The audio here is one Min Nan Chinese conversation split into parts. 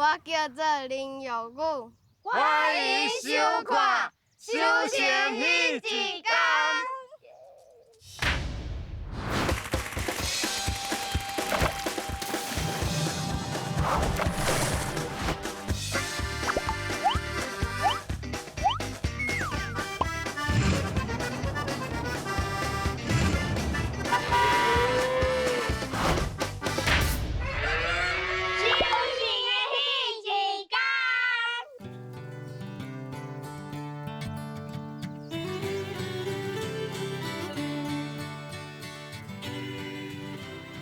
我叫做林玉武。欢迎收看《修行彼一工》。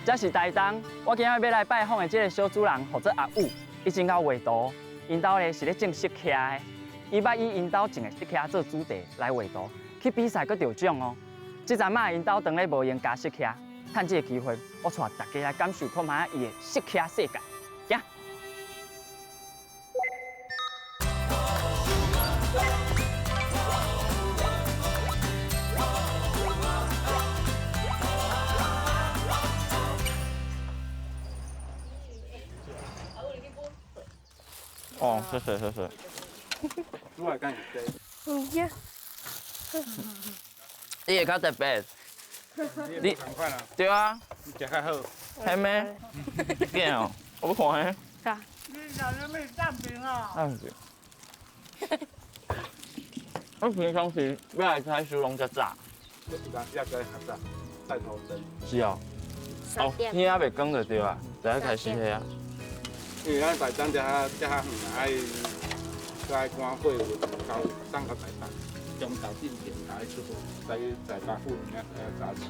这是台东，我今仔日欲来拜访的这个小主人，号做阿武，伊真𠢕画图，𪜶兜咧是咧种释迦的，伊捌以𪜶兜种的释迦做主题来画图，去比赛阁得奖哦。这阵仔𪜶兜当咧无闲轧释迦，趁这个机会，我带大家来感受看觅伊的释迦世界。行。哦，谢谢谢谢。嗯呀。你会较特别。你对啊。你食较好。系咩？见哦，我欲看彼。你老人没蛋饼啊？蛋饼。我平常时欲来采收拢遮早。我有当时也较早，带头灯。是哦。哦，天还袂光就对啊，就爱开始彼啊。因为咱台东遮较遮较远，爱爱赶货运到送到台北，中昼进前爱出货，在在北附近啊早起。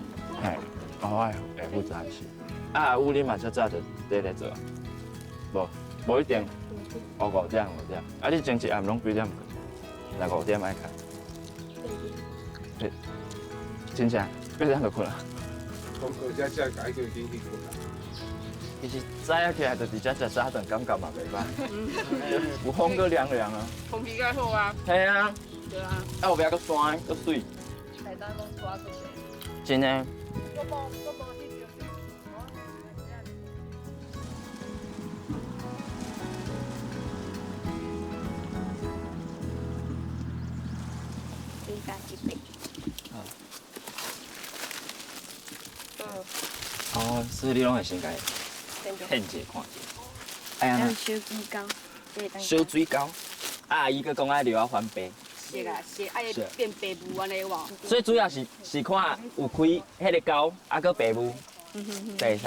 嘿，哦，爱下午早起。啊，阿武你嘛遮早就伫咧做？无，无一定。哦，五点五点。啊，你前一暗拢几点睏？若五点爱开。对。真正八点就睏啊？讲过遮遮改叫紧去睏啊。其实早起来就伫遮食早顿，感觉嘛袂歹。有风阁凉凉啊。空气较好啊。嘿啊。对啊。啊，后壁阁山阁媠。台东拢山阁济。真的。我无，我无去着。先加一杯。哦，所以你拢会先共片者看者。哎呀，烧水沟，烧水沟，啊，伊阁讲爱留仔翻白。是啦，是爱变白雾按呢有无？所以主要是是看有开彼个沟，啊，阁白雾，会使。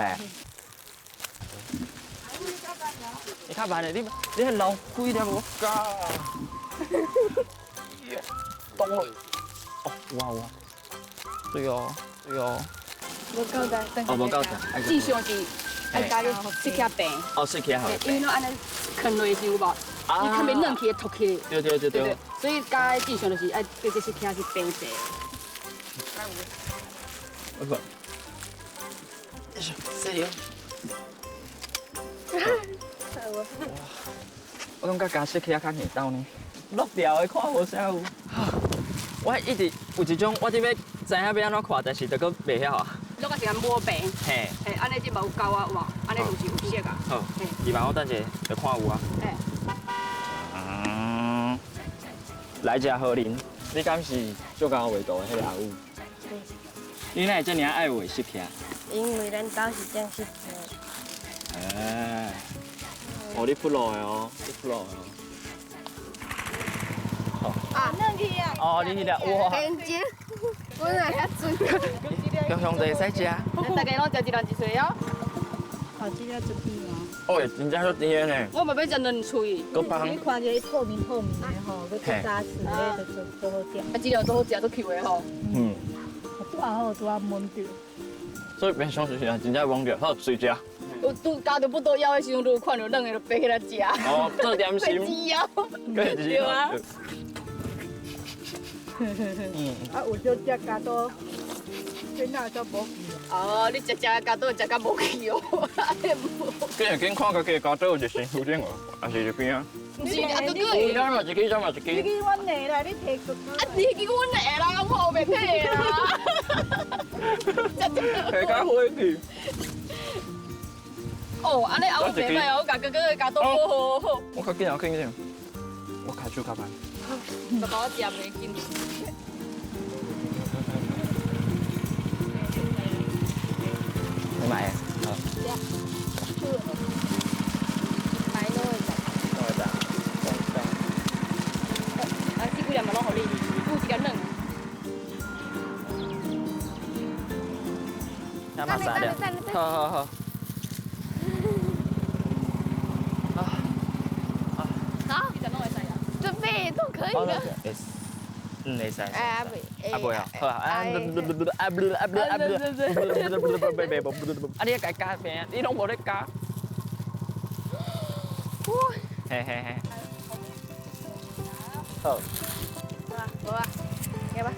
你较慢咧，你你彼流几粒我咬。冻落。哦，有啊有啊。对哦，对哦。无够的。哦，无够的。正常是爱加个释迦饼。哦，释迦好。因为拢按呢囥落时有无？伊较袂软起，会脱起。对对对对。所以加正常就是爱对这释迦是平济。我看。犀利。我感觉加释迦较硬斗呢，落掉的看无啥有。我一直有一种，我这欲知影欲按怎看，但是就阁袂晓啊。落个是按抹平，嘿，嘿，按呢这嘛有胶啊，有无？按呢就是有色啊。好，你帮我等一下就看有啊。嘿。嗯，来食好啉，你敢是足𠢕画图的彼个阿武？对。你哪会遮尔爱画释迦？因为咱兜是种释迦。哎，哦，你 pro 的哦，你 pro 的哦。啊，软去啊！哦，你彼个哇！认真，本来遐准。中兄弟会使食。大家拢食一人一喙哦。哦，这个足甜哦。哦，真正足甜的呢。我嘛欲食两喙。阁放。你看这透明透明的吼，阁做扎实的，就足好食。啊，这个足好食，足 Q 的吼。嗯。拄好拄仔闻著。所以平常时啊，真正闻著好随食。有拄咬著腹肚枵的时阵，就有看著软的，就爬起来食。哦，做点心。对啊。啊，有少食加多，囡仔都无去。哦，你食食加多，食甲无去哦。紧会紧看家己的加多有一身躯顶无，还是一边啊？毋是啊，哥哥。有啥嘛一支，啥嘛一支。这支阮的啦，你提哥哥。啊，你彼支阮的啦，我后袂提啦。提甲火去。哦，按呢阿母袂歹哦，我共哥哥鉸刀好好好。我較緊，我較緊，我跤手較慢。爸爸，我食袂緊。你買？好。買攏會知。攏會知。啊，這幾粒嘛攏予你，有一個軟。那嘛三粒。好好好。好，準備都可以的。嗯，會使。哎，啊袂啊，好啊，啊啊啊啊啊！你共加平，你攏無咧加。嘿嘿嘿。好。好啊，好啊，來吧。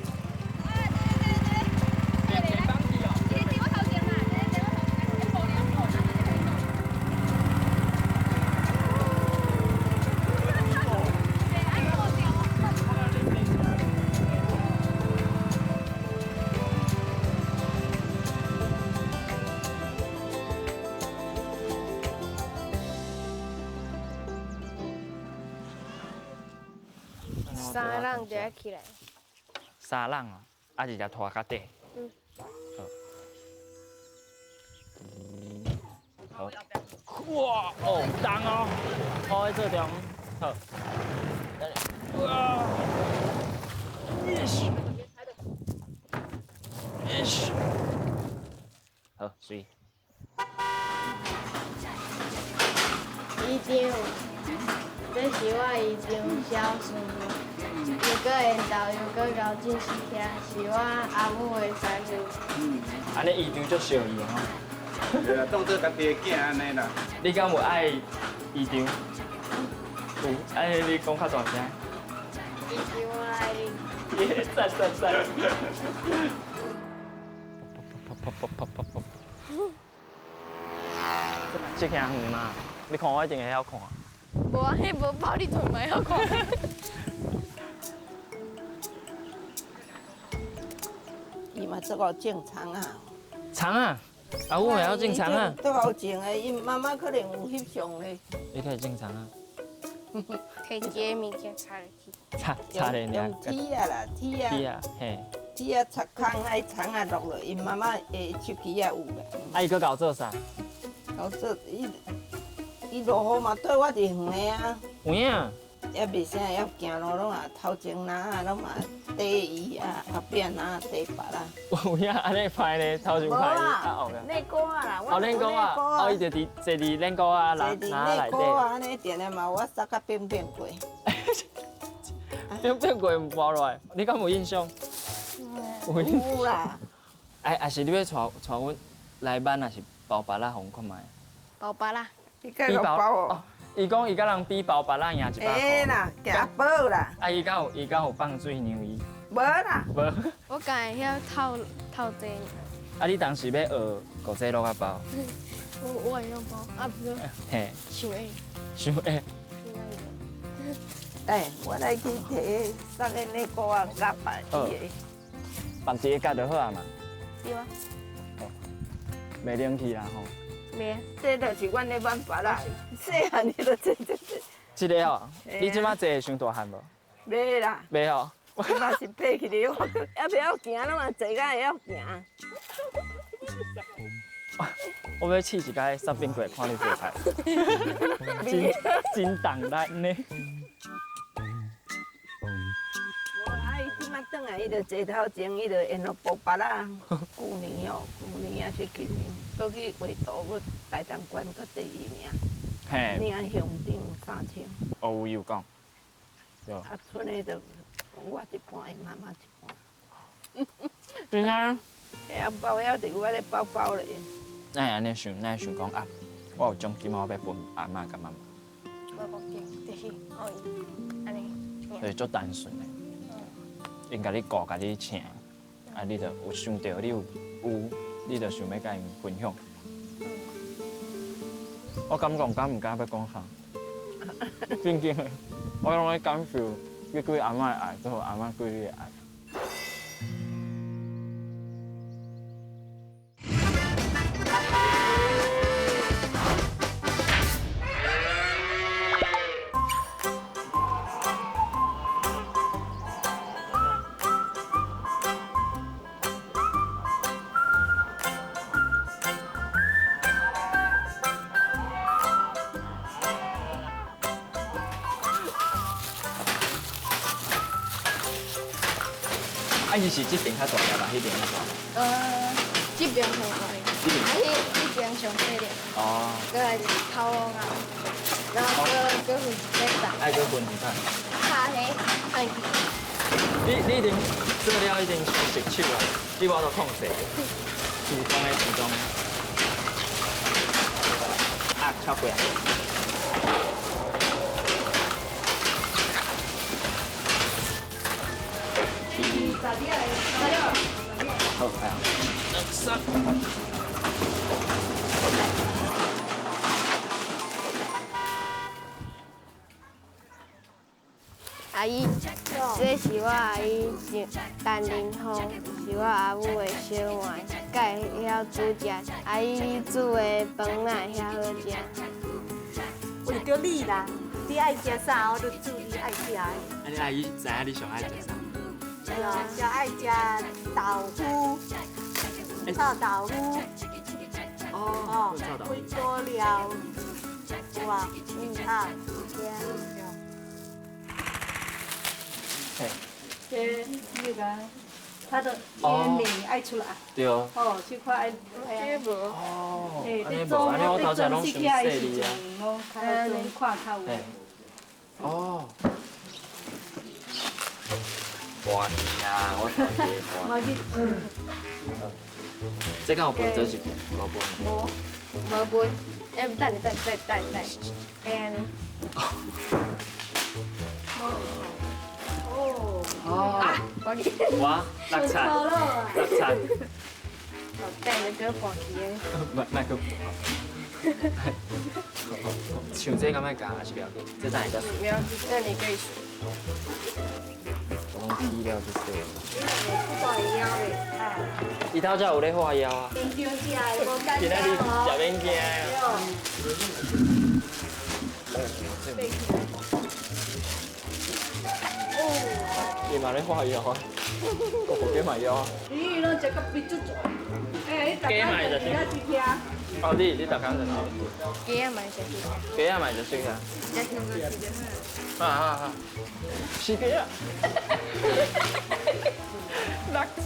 三人就要起來。三人哦，啊是只拖較短。嗯。好。哇哦，重哦，哦，這重，好。哇。Yes。好，水。姨丈，這是我姨丈小孙女。又閣緣投，又閣𠢕種釋迦，是我阿母的師傅。按呢姨丈足惜伊的吼。對啊，當做家己的囝按呢啦。你敢有愛姨丈？有，按呢你講較大聲。姨丈我愛你。耶，讚讚讚！這坑遠嘛？你看我一定會曉看。無啊，彼無包你就袂曉看。伊嘛足𠢕種葱仔。葱仔，阿母會曉種葱仔。足𠢕種的，𪜶媽媽可能有翕相咧。你開始種葱仔。摕一个物件插入去。插插咧，用鐵仔啦，鐵仔。鐵仔，嘿。鐵仔插空，愛葱仔落落，𪜶媽媽的手機仔有啦。啊，伊閣𠢕做啥？𠢕做伊，伊落雨嘛缀我伫園的啊。有影。也袂啥会晓行路，攏嘛头前篮仔攏嘛缀伊啊，后壁篮仔缀别人。有影按呢歹呢，头前歹啊后壁。练鼓仔啦，哦，练鼓仔，哦，伊就伫坐伫练鼓仔篮坐伫练鼓仔，按呢定定嘛，我捒甲变变过。变变过毋跋落来，你敢有印象？有啦。哎，还是你欲带带阮来挽，还是包芭乐予阮看觅？包芭乐。你计包哦？伊讲伊佮人比包芭乐赢100箍。会啦，行宝啦。啊，伊敢有伊敢有放水让伊？无啦。无。我家会晓透透济。啊，你当时欲学古济攏较包？我会晓包，啊不过。嘿。伤会。伤会。哎，我来去提送个内裤仔夹白伊的。放一个夹就好啊嘛。对啊。袂冷去啦吼。袂。这就是阮咧挽芭乐，细汉你就坐这这。这个哦，你这摆坐会伤大汉无？袂啦。袂哦。我嘛是爬起来，我犹袂晓行，拢嘛坐甲会晓行。我欲试一摆杀冰过，看你做菜。真真重力呢。无啊，伊这摆转来，伊就坐头前，伊就沿路包芭乐。旧年哦，旧年抑是今年，阁去画图，阁台东县阁第二名。嘿。领乡长3000。哦，有有讲。对。啊，賰的就我一半，𪜶妈妈一半。真啊？遐包遐伫我咧包包咧。哪会按呢想？哪会想讲啊？我有奖金，我欲分阿嬷佮妈妈。无无紧，就是哦，按呢。就是足单纯的，𪜶共你顾，共你请，啊，你就有想著，你有有，你就想欲佮𪜶分享。我敢讲，敢毋敢欲讲啥？真正的，我拢咧感受你对阿嬷的爱，佮阿嬷对你的爱。啊，伊是這邊較大粒吧？彼邊較大粒？這邊上大粒，啊，彼邊上細粒。哦。閣來是頭路啊，然後閣分一塊大。愛閣分一塊。拍彼看去。你一定做了一定熟手啊，你無法度控制。自動的，自動的。啊，超過啊！好，来啊！三。阿姨，這是我阿姨陳林芳，是我阿母的小妹，佮會曉煮食。阿姨，你煮的飯哪會遐好食？為著你啦，你愛食啥，我就煮你愛食的。啊，你阿姨知影你上愛食啥？上愛食豆腐，臭豆腐。哦，火鍋料，有無？嗯，啊，對。這那個，它的煙味愛出來。對。哦，這塊愛。這無。哦。欸，按呢無，按呢我頭前攏傷細膩啊。攏較好看較有。哦。半年啊，我頭一個半年。這敢有分做一邊？無分。無，無分。欸，等等等等等，會按呢。哦。哦。我六七，六七。等下閣半去的。莫閣。像這敢愛加，還是不要緊？這等下再。不要緊，等你可以數。我攏起了就說。伊頭才有咧畫腰啊。平常食的無簡今仔日食免驚啊。伊嘛咧畫腰啊，我無雞嘛腰啊。你攏食到鼻足大。欸，你逐工就食一只。哦，你逐工就食。雞仔嘛食去。雞仔嘛就食啊。啊啊啊！是雞仔。六七。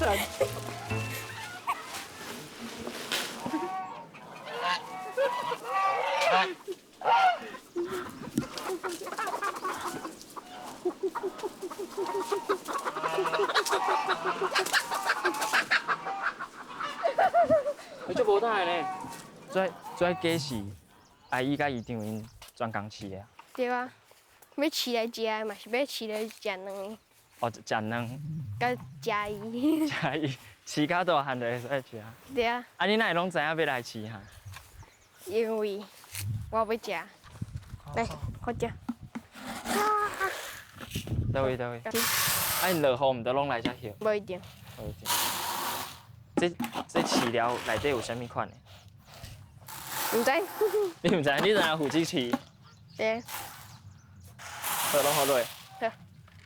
你足无胆的呢？这鸡是阿姨佮姨丈𪜶专工饲的。对啊，欲饲来食的嘛是欲饲来食卵的。哦，食卵。佮食伊。食伊，饲较大汉就会使食。对啊。啊，你哪会攏知影欲来饲哈？因为我欲食。来，我食。佗位佗位？啊，𪜶落雨毋都攏來遮歇？無一定。無一定。這飼料內底有啥物款的？毋知。你毋知？你知影負責飼？對。好，攏好落。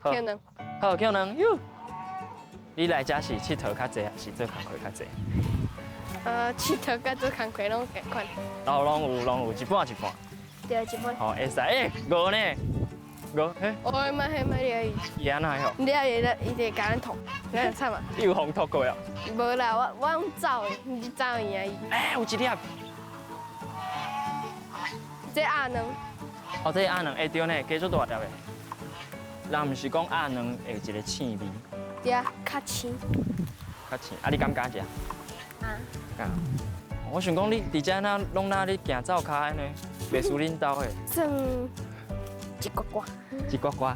好。捡卵。好，捡卵喲。你來遮是𨑨迌較濟，還是做工課較濟？𨑨迌佮做工課攏仝款。哦，攏有，一半一半。對，一半。好，會使。欸，鵝呢？鵝，嘿。我嘛，彼嘛掠伊。伊按怎吼？掠伊，伊就共咱吐，咱就慘啊。你有予吐過啊？無啦，我用走的，毋是走贏伊。欸，有一粒。這鴨卵。哦，這鴨卵，欸對呢，雞足大粒的。人毋是講鴨卵會有一個腥味？對啊，較腥。較腥，啊，你敢敢食？啊。敢。我想講你佇遮哪攏哪咧行走跤按呢，袂輸恁兜的。算一寡寡。一寡寡。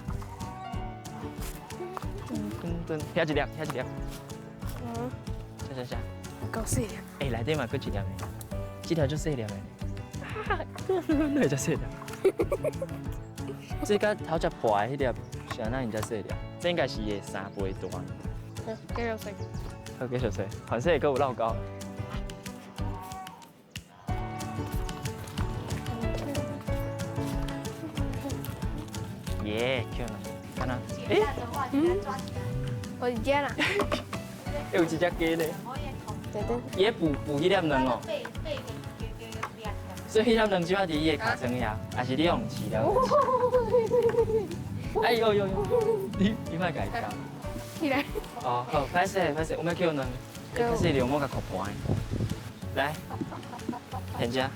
噔噔，遐一粒，遐一粒。嗯。啥啥啥？夠細粒。欸，內底嘛閣一粒的，這條足細粒的。哪會遮細粒？這佮頭才破的彼粒是按怎𪜶遮細粒？這應該是伊的3倍大。好，繼續洗。好，繼續洗，反正會閣有落溝。耶，捡了，敢若？欸，我伫遮啦。欸，有一只雞呢。對對。伊咧孵彼粒卵哦。所以彼粒卵這擺佇伊的尻川遐，還是你用飼料？哎呦呦呦！你莫共伊咬。起来。哦，好，歹势歹势，我欲叫两，歹势让我共扣盘。来，现食。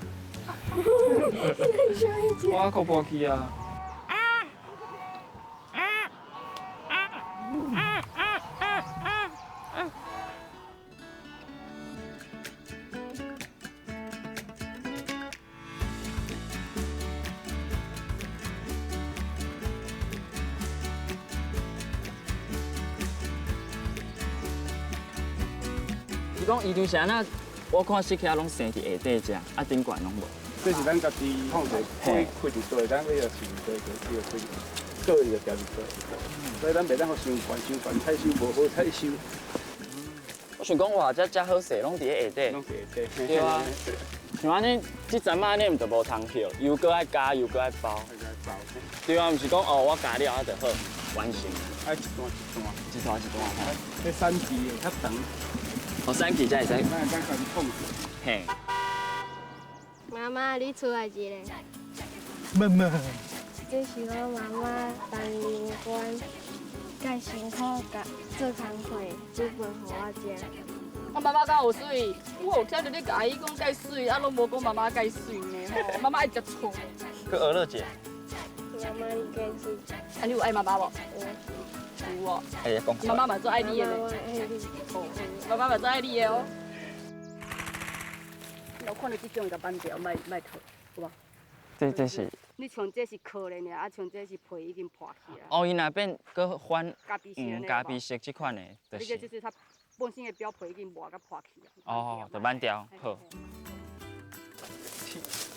我扣盘去啊。伊讲伊就是按怎，我看雪茄拢生伫下底遮，啊顶悬拢无。这是咱家己放者，开开伫底，咱尾仔是底个，伊就开，倒伊就定伫底。所以咱袂当予伤悬，伤悬采收无好采收。我想讲哇，这遮好势，拢伫咧下底。拢伫下底。对啊。像按呢，这阵仔按呢，毋就无通捡，又阁爱加，又阁爱包。包。对啊，毋是讲哦，我加了啊就好，完成。爱一段一段，一段一段。彼三期会较长。哦，三期才会使。咱会当家己控制。嘿。妈妈，你出来一个。妈妈。这是我妈妈担任官，介辛苦甲做工课，煮饭予我食。我妈妈敢有媠？我有听著你共阿姨讲介媠，啊，拢无讲妈妈介媠呢吼。妈妈爱食醋。去学乐姐。妈妈，你介媠。啊，你有爱妈妈无？有哦。哎呀，讲。妈妈嘛足爱你的呢。妈妈嘛足爱你的哦。我看你这种共挽掉，莫莫脱，有无？这是。你像这是壳的尔，啊，像这是皮已经破去啊。哦，伊若变阁翻，咖啡色，咖啡色这款的，就是。这就是它本身的表皮已经磨甲破去啊。哦，就挽掉，好。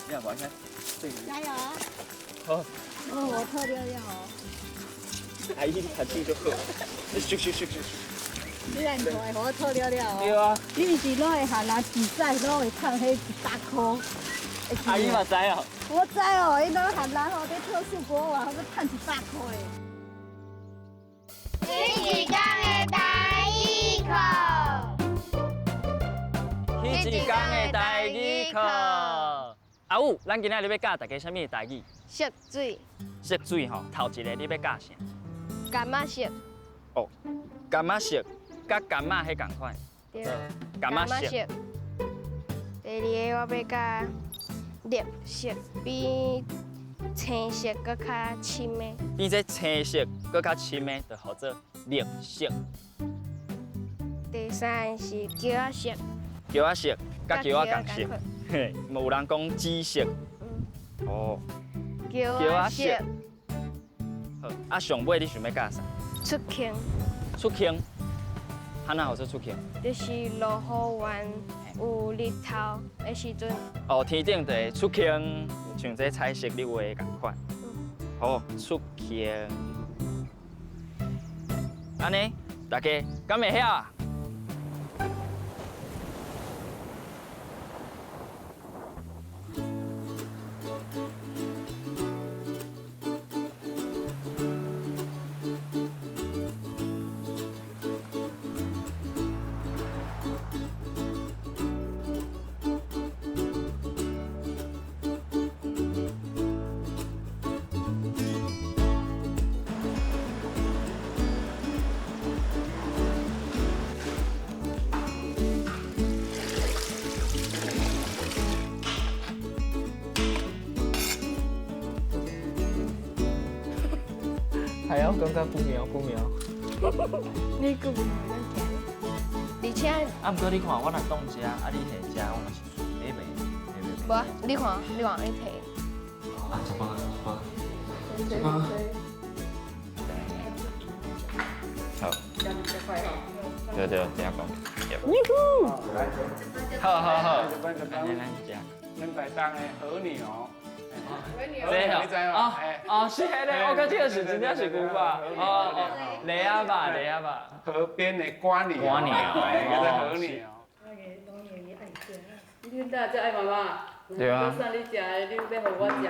你也无爱加油啊！好。哦，我脱了了哦。阿姨，你读书就好。你咻咻咻咻咻。你若唔会，我脱了了哦。对啊。你毋是拢会喊人比赛，拢会趁彼100箍。阿姨嘛知哦。我知哦，𪜶拢喊人吼，伫特殊国外，阁趁100箍的。你一工的台语课。彼一工的台语课。阿武，咱今仔日欲教大家啥物台语？色水。色水吼，头一个你欲教啥？柑仔色。哦，柑仔色，佮柑仔彼仝款。对。柑仔色。第二个我欲教绿色，比青色阁较深的。比这青色阁较深的，就号做绿色。第三个是茄仔色。茄仔色，佮茄仔仝色。嘿，有人讲紫色。哦。茄仔色。好，啊，上尾你想欲教啥？出坑。出坑，按怎号做出坑？就是落雨完有日头的时阵。哦，天顶就会出坑，像这彩色你画的仝款。好，出坑。按呢，大家敢会晓啊？系啊，感觉不妙不妙。你阁无咱行。而且。啊，毋过你看，我若挡遮，啊你下遮，我嘛是袂袂袂。无，你看，你看，你提。啊，一包一包。一包。好。对对，听讲。好好好。来来食。咱台东的和牛。这哦哦，是彼个，我感觉是真正是牛肉，哦哦，螺仔肉，螺仔肉。河边的蜗牛，蜗牛，叫做和牛。你哪遮爱妈妈？对啊。我送你食的，你欲予我食，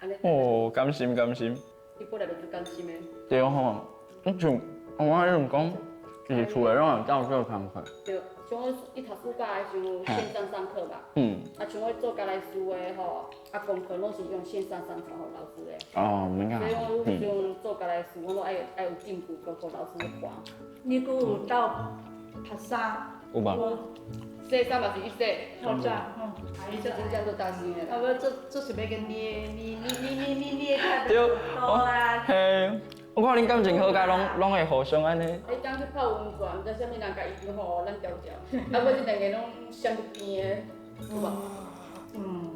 按呢。哦，甘心甘心。你本来就足甘心的。对吼，你像我迄阵讲，是厝内拢会斗做工课。对。像我伊读书教的时候，线上上课嘛。啊，像我做教来师的吼，啊，功课拢是用线上上传予老师的。哦，明白。所以我迄阵做家己的事，我拢愛愛有證據，閣予老師看。你閣有鬥拍衫？有無？洗衫嘛是伊洗。透早，嗯，伊這真正做大聲的啦。啊，我做做是欲共捏捏捏捏捏捏較對，多啦。嘿，我看恁感情好甲攏攏會互相按呢。彼工去泡溫泉，毋知啥物人共伊吼咱調調，啊，尾這兩个攏閃邊的，有無？嗯。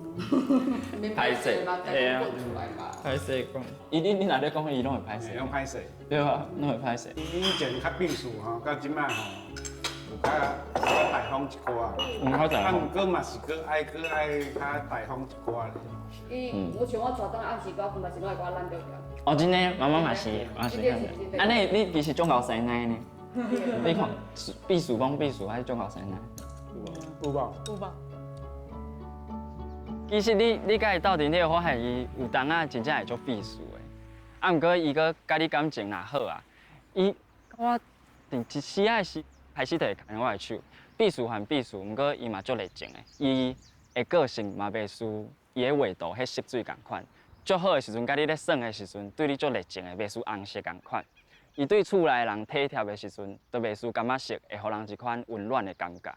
歹勢，嘿啊。歹勢講，伊你你若咧講，伊攏會歹勢。攏歹勢。對啊，攏會歹勢。以前較鄙視吼，到這擺吼，有較較大方一寡。嗯，較大方。啊，毋過嘛是閣愛閣愛較大方一寡咧。伊，我像我昨頓暗時我困嘛是攏會共我懶調調。哦，真的，媽媽嘛是，嘛是。按呢，你其實足𠢕師奶呢？你看，秘書講秘書，還是足𠢕師奶？有無？有無？其實你你佮伊鬥陣，你會發現伊有當仔真正會足鄙視的。啊，毋過伊閣佮你感情若好啊，伊我佇一時仔時開始就會牽我的手，鄙視還鄙視，毋過伊嘛足熱情的。伊的個性嘛袂輸伊的畫圖彼色水仝款。足好的時陣，佮你咧耍的時陣，對你足熱情的，袂輸紅色仝款。伊對厝內的人體貼的時陣，都袂輸柑仔色，會予人一款溫暖的感覺。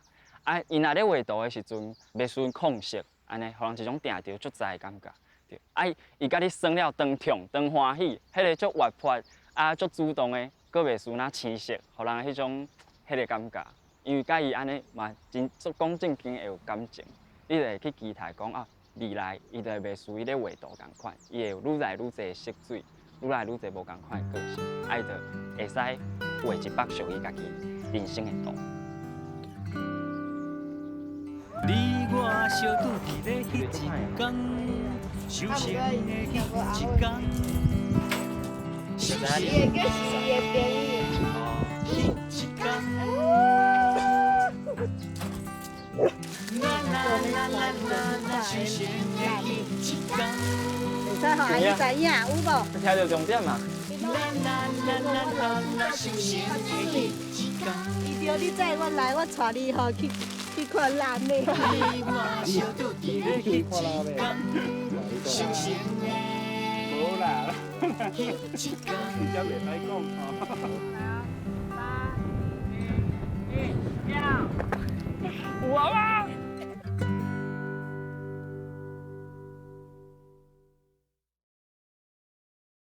啊，伊若咧畫圖的時陣，袂輸控色。按呢，予人一種定著足在的感覺。對，啊，伊佮你耍了當痛當歡喜，彼个足活潑啊，足主動的，閣袂輸若青色，予人彼種彼个感覺。因為佮伊按呢嘛真足講正經會有感情，你就會去期待講啊，未來伊就會袂輸伊咧畫圖仝款，伊會有愈來愈濟色水，愈來愈濟無仝款的個性，啊，伊就會使畫一幅屬於家己人生的圖。你我相拄佇咧彼一天，修成的彼一天。伊的閣是伊的朋友。彼一天。啦啦啦啦啦，修成的彼一天。會使予阿姨知影有無？聽著重點嘛。啦啦啦啦啦，修成的彼一天。伊著你載我來，我帶你吼去。去看辣妹。你我相拄佇咧彼一天，修成的無啦，彼一天。你才袂使講吼。三、二、一，有啊！